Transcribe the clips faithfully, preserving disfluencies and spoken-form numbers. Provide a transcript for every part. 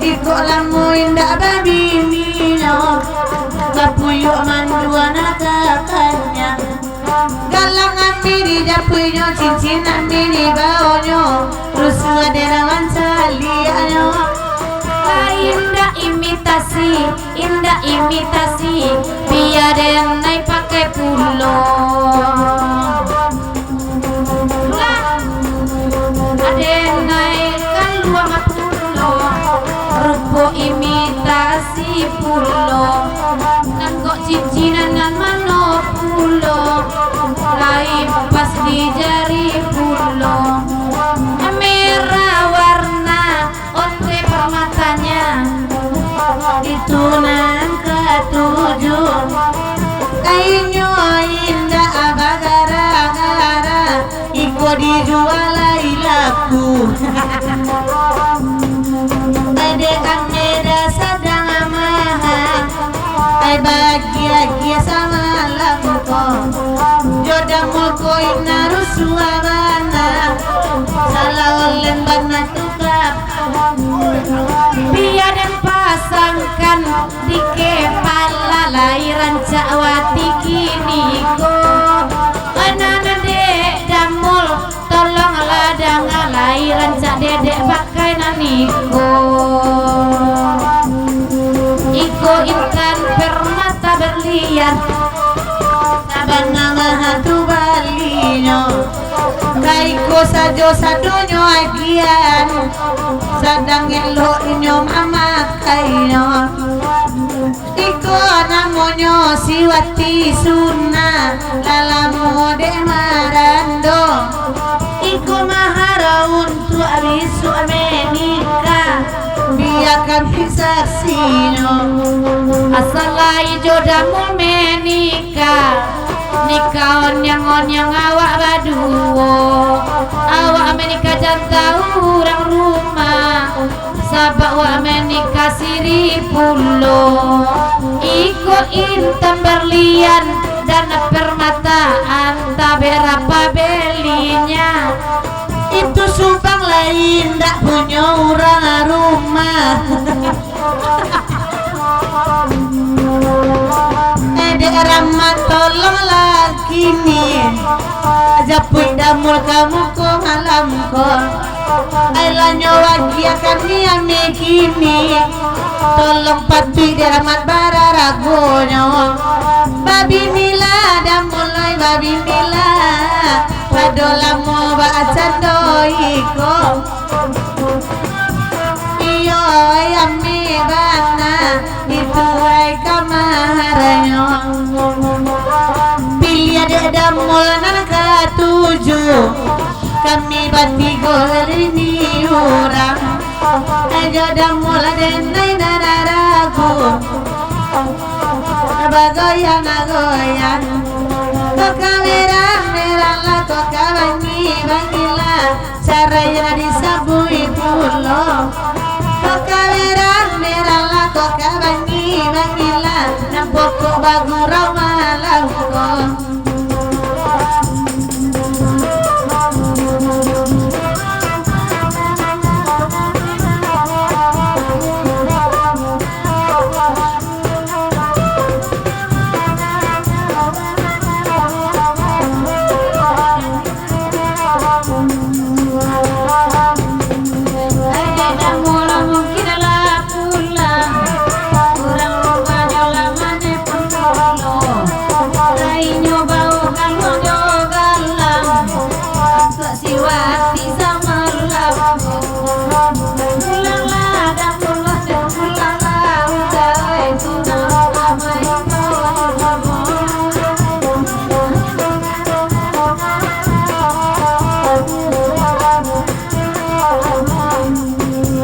Iko lamo indak babininyo, bapuyuak mandua nan ka kanyang. Galang ameh dijapuiknyo, cincin ameh dibaonyo, rusuah dek nan mancaliaknyo. Lai indak imitasi, indak imitasi, bia den nai pakai pulo. Lah, aden nai kaluang pulo, rupo imitasi pulo. Nan kok cincin nan mano pulo, lai pas di jari pulo. Merah warna onte permatanya, itu nan katuju. Kainyo indak bagara-gara, iko dijual lai laku. Dek ameh dah sadang maha, ai bagia-gia samalam ko. Jo damul ko indak rusuah bana, salah olen bana tu kap. Bia den pasangkan di kepala, lai rancak wati kini ko. Anak-anak dek damul, tolonglah danga, lai rancak dedek pakai nan iko. Iko intan permata berlian, sabana maha tu balinyo. Ka iko sajo sadonyo agiahan, sadang elok inyo mamakainyo. Iko namonyo si Wati Suna, lah lamo dek marando. Iko mahar untuak bisuak menikah, bia kami saksinyo. Asa lai jo damul menikah, nikah oniang-oniang awak baduo. Awak menikah jan tahu urang rumah, sabab wak menikah siri pulo. Iko intan berlian dan permata, antah berapa belinya. Itu subang lai indak punyo urang rumah. Eh, dek Rahmat, tolonglah kini, japuik damul ka muko malam ko. Ai lanyo wagia kami ameh kini, tolong patuik dek Rahmat bararagonyo. Babinilah damul oi, babinilah, pado lamo bacando iko. Iyo, ai ameh bana, itu ai kamaharanyo. Piliah dek damul nan katuju, kami batigo lini urang. Ajo damul den nai nan ragu, bagoyang-goyang. Kok ka merah-merah lah, kok ka bangi-bangi lah, carailah disabuik pulo. Kok ka merah-merah lah, kok ka bangi-bangi lah, nan pokok bagurau malam ko.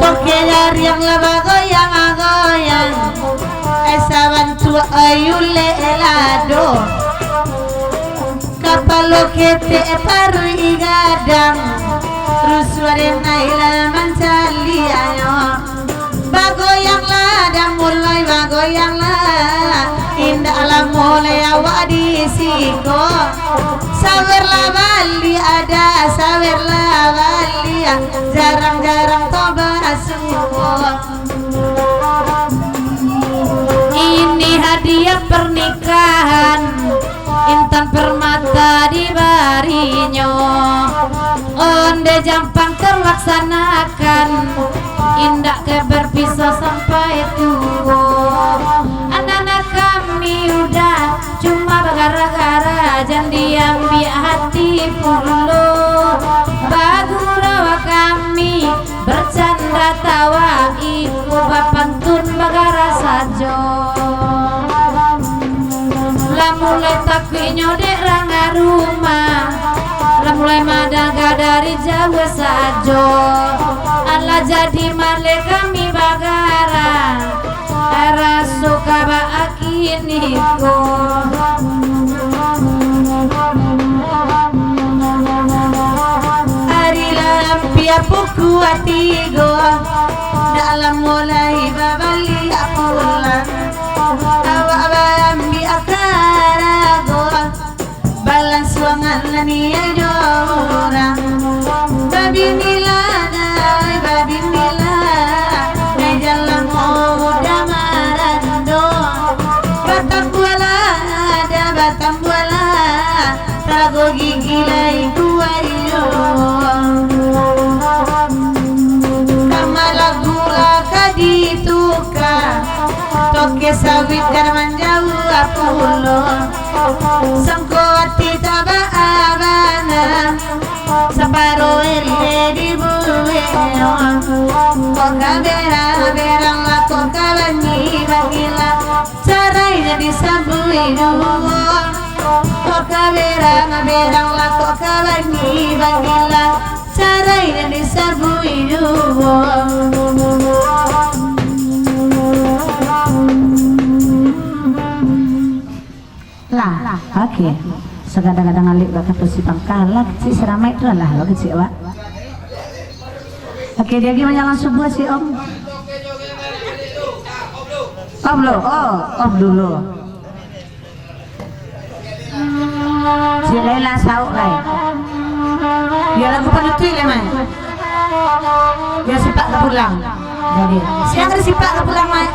Toke jariang lah bagoyang-goyang, eh, sabantuak ayulek lado. Kapalo ketek paruik gadang, rusuah den nai lah mancaliaknyo. Bagoyanglah damul oi, bagoyanglah, indak lamo lai awak di siko. Sawerlah baliak adah, sawerlah baliak, jarang-jarang to basuo. Jampang terlaksanakan, indak ka berpisah sampai tuo. Anak-anak kami udah cuma bagara-gara, jan diambiak hati pulo. Bagurau kami, bercanda tawa, iko bapantun bagara sajo. Lah mulai takuik inyo dek rang rumah, lah mulai mandanga dari jauah sajo. Alah jadi maleh kami bagara, raso ka baa kini ko. Ari lah ampia pukua tigo, dak lamo lai babaliak pulang. Awak baambiak karago, balansuangan lah niai jo urang. Babinilah, dai, babinilah, dai, jan lamo udah marando. Batambualah, dah batambualah, tarago gigi lai kuaik juo. Kama lagu lah ka dituka, toke sawit jan manjauah pulo. Sangko ati tabaa bana, saparo eleh dibuek. Kok ka berang-berang lah, kok ka banyi-banyi lah, carai jan disabuik juo. Kok ka berang-berang lah, kok ka banyi-banyi lah, carai jan disabuik juo. Lah, oke. Sagadang-gadang alek bakato si pangka, lah kecik si Ramai tu lah, lah kecik awak. Oke, dia lagi manjalang subuh si Om. Om lo, oh, Om dulu. Si Laila sauk lai. Yo lagu panutuik lai, Mai. Yo sipak ka pulang. Jadi, siang ari sipak ka pulang, Mai.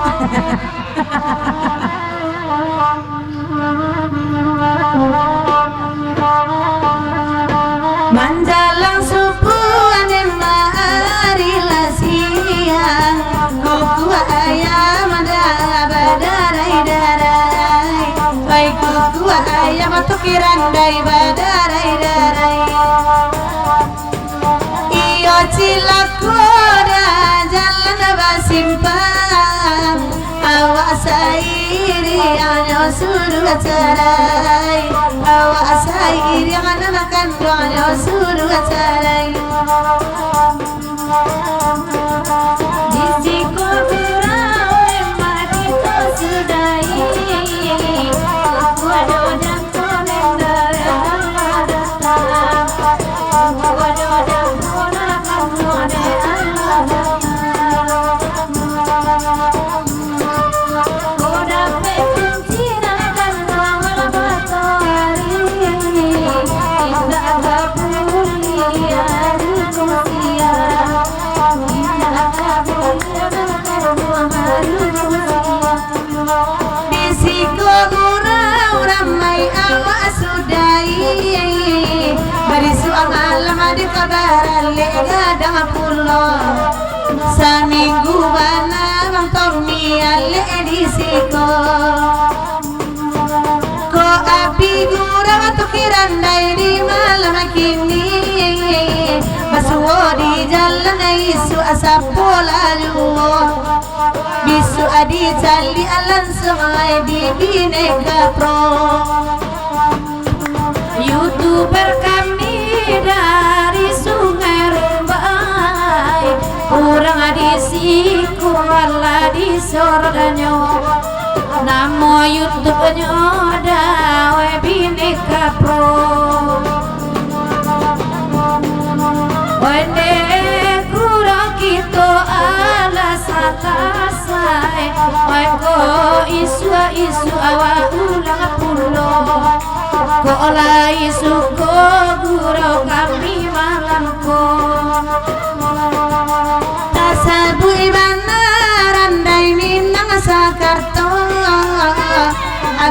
Manjalang subuah dek ari lah siang, kukuak ayam dah badarai-darai. Oi, kukuak ayam tu kirandai badarai-darai. Iyo cilako dah jalan basimpang, awak sairiangnyo suruah carai, awak sairiang anak kanduangnyo suruah carai. Di siko surau lemak kito sudahi, kukuak dodang. Di siko gurau ramai awak sudahi, barisuak malam di kabar alek gadang pulo. Saminggu bana Bang Tommy alek di siko. Ko api gurau tu kirandai di malam kini, basuo di jalan isuak sapo laluo. Bisuak dicaliak lansuang lai di Bhinneka Pro. Youtuber kami dari Sungai Rumbai, urang di siko alah disorotnyo. Namo YouTube-nyo Dawai Bhinneka Pro. Wendeh gurau kito alah salasai. Oi ko isuak-isuak awak ulang pulo. Kok lai suko gurau kami malam ko. Tasabuik bana randai Minang Sakarto.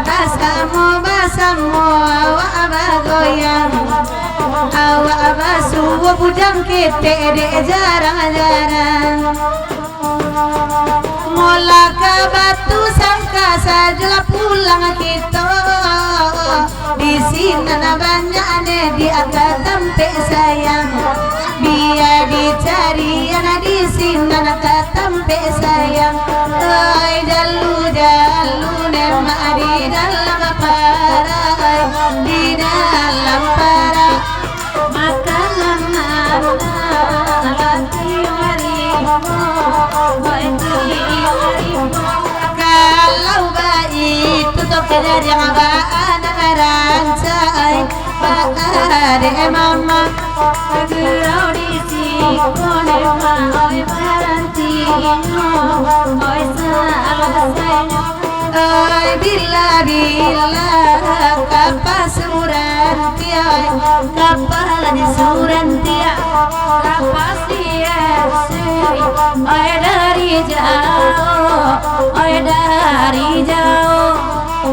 Basamo-basamo awak bagoyang. Awak basuo Bujang ketek dek jarang-jarang. Molah ka Batu Sangka sajolah pulang kito. Di sinan banyak ne di aka tampek sayang. Bia dicarian di sinan ka tampek sayang. Oi, jalu-jalu ne mak di dalam parak, di dalam parak. Makanan anak laki mari, oi, mari. Kalau baitu tu kajadian baanak rancak, baadek mama. Segera di siko ne mak, oi, barantinyo, oi, salasainyo. Oi, bila-bila ka pasuran tiai, ka pala di suran tiai, ka pasi eseri, oi, dari jauh, oi, dari jauh.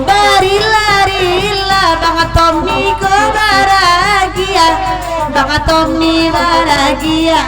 Barila-rila Bang Tommy ko baragia, Bang Tommy baragia.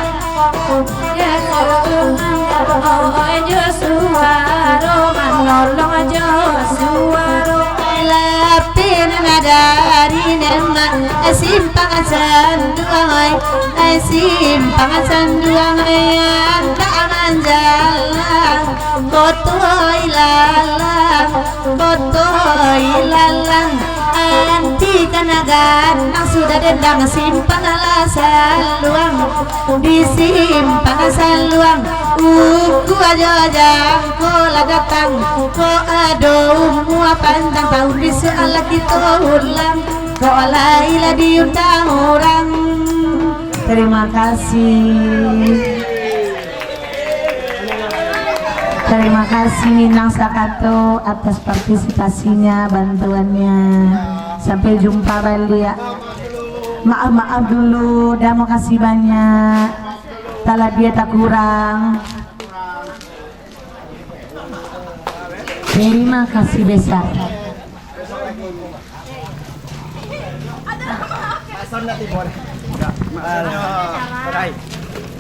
Oi, jo suaro, manolong jo suaro. Lapeh nan dari ne mak, Simpang Sanduang, oi, Simpang Sanduang, andak manjalang, Koto Ilalang, Koto Ilalang. Anti kana ganang sudah dendang, Simpang lah Saluang. Di Simpang Saluang, uku ajo jangko lah datang. Kok ado umua panjang, taun bisuak lah kito ulang. Kok lai lah diundang urang. Terima kasih. Terima kasih Minang Sakato atas partisipasinya, bantuannya. Sampai jumpa baliak. Maaf-maaf dulu, dah makasih banyak. Talabiah takurang. Terima kasih besar.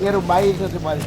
Iya, rubai itu, rubai.